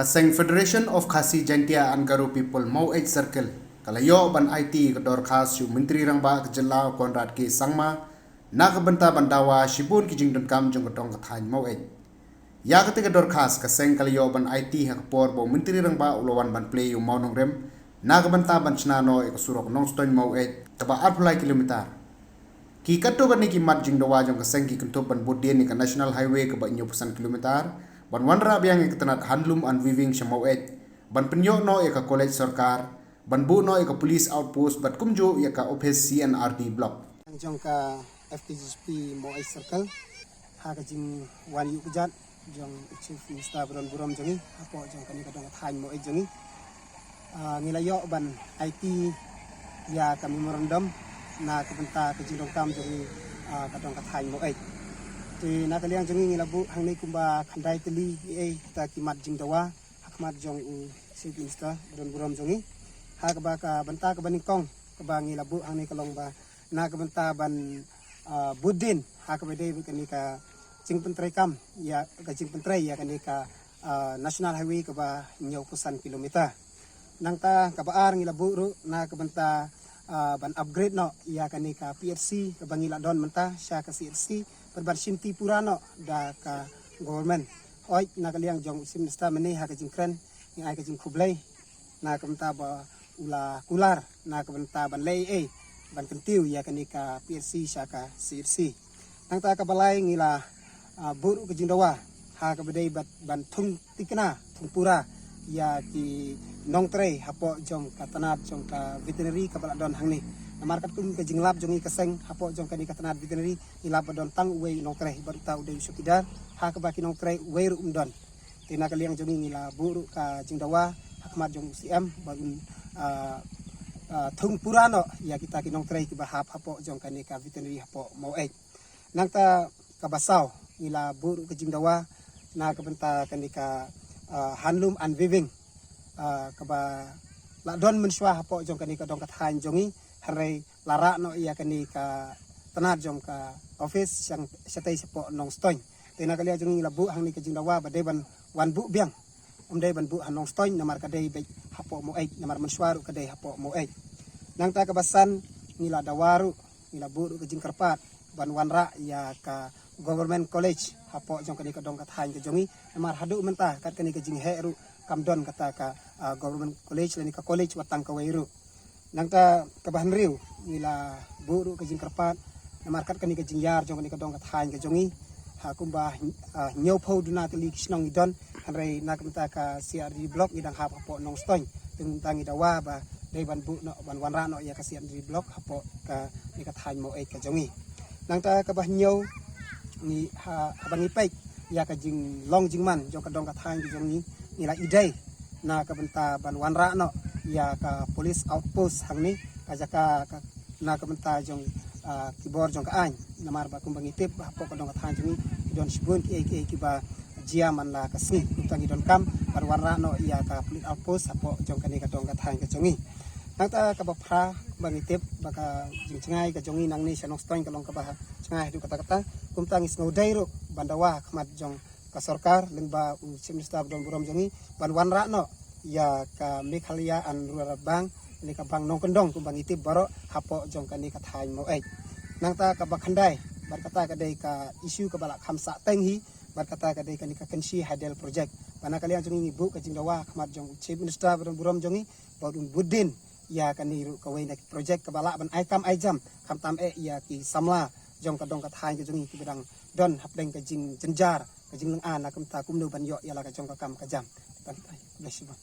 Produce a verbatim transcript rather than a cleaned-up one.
Ka seng Federation of Khasi Jaintia and Garo People Maweit Circle ka la ïoh ban aiti ka dorkhas sha u Myntri Rangbah ka jylla Conrad K Sangma na ka bynta ban dawa shibun ki jingdonkam jong ka dong ka thaiñ Maweit. Ïa kata ka dorkhas ka seng ka la ïoh ban aiti ha ka por ba u Myntri Rangbah u la wan ban plie ïa u mawnongrim na ka bynta ban shna noh ïa ka surok Nongstoiñ Maweit kaba arphew lai kilometer. Ki katto katne ki mat jingdawa jong ka seng ki kynthup ban bud dien ïa ka National Highway kaba hynñiewphew san kilometer, ban wanrah biang ïa ka tnat handloom and weaving sha Maweit, ban pynïoh noh ïa ka college sorkar, ban buh noh ïa ka police outpost bad kumjuh ïa ka office C and R D block. Jong ka F K J P Maweit Circle ha ka jingwan ïuh kjat jong u Chief Minister ba don burom jong ngi hapoh jong kane ka dong ka thaiñ Maweit jong ngi. Ah, ngi la ïoh ban aiti ïa ka memorandum na ka bynta ka jingdonkam jong ngi, ah, ka dong ka thaiñ Maweit. Te na ka liang jong ngi ngi la buh hangne kumba khyndai tylli ïa kita ki mat jingdawa ha khmat jong u Chief Minister ba don burom jong ngi. Ha kaba ka bynta kaba nyngkong kaba ngi la buh hangne ka long ba na ka bynta ban, ah, bud dien ha kaba dei bad kane ka jingpyntreikam ïa ka jingpyntrei ïa kane ka, ah, National Highway kaba hynñiewphew san kilometer. Nangta kaba ar ngi la buh ruh na ka bynta, ah, ban upgrade noh ïa kane ka P H C kaba ngi la don mynta sha ka C H C bad ban shim ti pura noh da ka government. Hooid na ka liang jong u Chief Minister mynne ha ka jingkren ngi ai ka jingkhublei na ka bynta ba u la kular na ka bynta ban leh ei ei ban kyntiew ïa kane ka P H C sha ka C H C. Nangta kaba lai ngi la, ah, buh ruh ka jingdawa ha kaba dei bad ban thung tikna thung pura ïa ki nongtrei hapoh jong ka tnat jong ka veterinary kaba la don hangne. Namar katkum ka jinglap jong ngi ka seng hapoh jong kane ka tnat veterinary ngi lap ba don tang uwei u nongtrei bad uta u dei u chowkidar ha kaba ki nongtrei uwei ruh um don. Te na ka liang jong ngi ngi la buh ruh ka jingdawa ha khmat jong u C M ba un, ah, ah, thung pura noh ïa kita ki nongtrei kiba hap hapoh jong kane ka veterinary hapoh Maweit. Nangta kaba saw ngi la buh ruh ka jingdawa na ka bynta kane ka, ah, handloom and weaving, ah, kaba la don mynshuwa hapoh jong kane ka dong ka thaiñ jong ngi, hynrei la rah noh ïa kane ka tnat jong ka office shang shatei shapoh Nongstoiñ. Te na ka liang jong ngi la buh hangne ka jingdawa ba dei ban wan buh biang. Um dei ban buh ha Nongstoiñ namar ka dei beit hapoh Maweit namar mynshuwa ruh ka dei hapoh Maweit. Nangta kaba san ngi la dawa ruh ngi la buh ruh ka jingkyrpad ban wanrah ïa ka government college hapoh jong kane ka dong ka thaiñ ka jong ngi namar haduh mynta kat kane ka jingheh ruh kam don kata ka, ah, government college lane ka college wat tang kawei ruh. Nangta kaba hynriew ngi la buh ruh ka jingkyrpad namar kat kane ka jingïar jong kane ka dong ka thaiñ ka jong ngi ha kumba, ah, hynñiewphew duna tylli ki shnong ngi don, hynrei na ka bynta ka C R D block ngi dang hap hapoh Nongstoiñ. Te mynta ngi dawa ba dei ban buh noh ban wanrah noh ïa ka C R D block hapoh kane ka thaiñ Maweit ka jong ngi. Nangta kaba hynñiew ngi ha, haba ngi peit ïa ka jinglong jingman jong ka dong ka thaiñ ka jong ngi, ngi la ïadei na ka bynta ban wanrah noh ïa ka police outpost hangne ka jaka ka, na ka bynta jong, ah, ki bor jong ka aiñ namar ba kumba ngi tip hapoh ka dong ka thaiñ jong ngi ki don shibun kiei kiei kiba jia man la ka sngi. Kumta ngi donkam ban wanrah noh ïa ka police outpost hapoh jong kane ka dong ka thaiñ ka jong ngi. Nangta kaba phra ba ngi tip ba ka jingjngai ka jong ngi nangne sha Nongstoiñ ka long kaba jngai haduh katta katta. Kumta ngi sngewdei ruh ban dawa ha khmat jong ka sorkar lyngba u Chief Minister ba don burom jong ngi ban wanrah noh ïa ka Meghalaya and Rural Bank, ne ka bank nongkyndong kumba ngi tip baroh hapoh jong kane ka thaiñ Maweit. Nangta kaba khyndai bad kata ka dei ka issue kaba la kham sahteng hi bad kata ka dei kane ka Kynshi Hydel project. Ba na ka liang jong ngi ngi buh ka jingdawa ha khmat jong u Chief Minister ba don burom jong ngi ba un bud dien ïa kane ruh kawei na ki project kaba lah ban ai kam ai jam khamtam eh ïa ki samla jong ka dong ka thaiñ ka jong ngi kiba dang don hapdeng ka jingjynjar ka jinglynga na ka bynta kumno ban ïoh ïa la ka jong ka kam ka jam. Khublei shibun.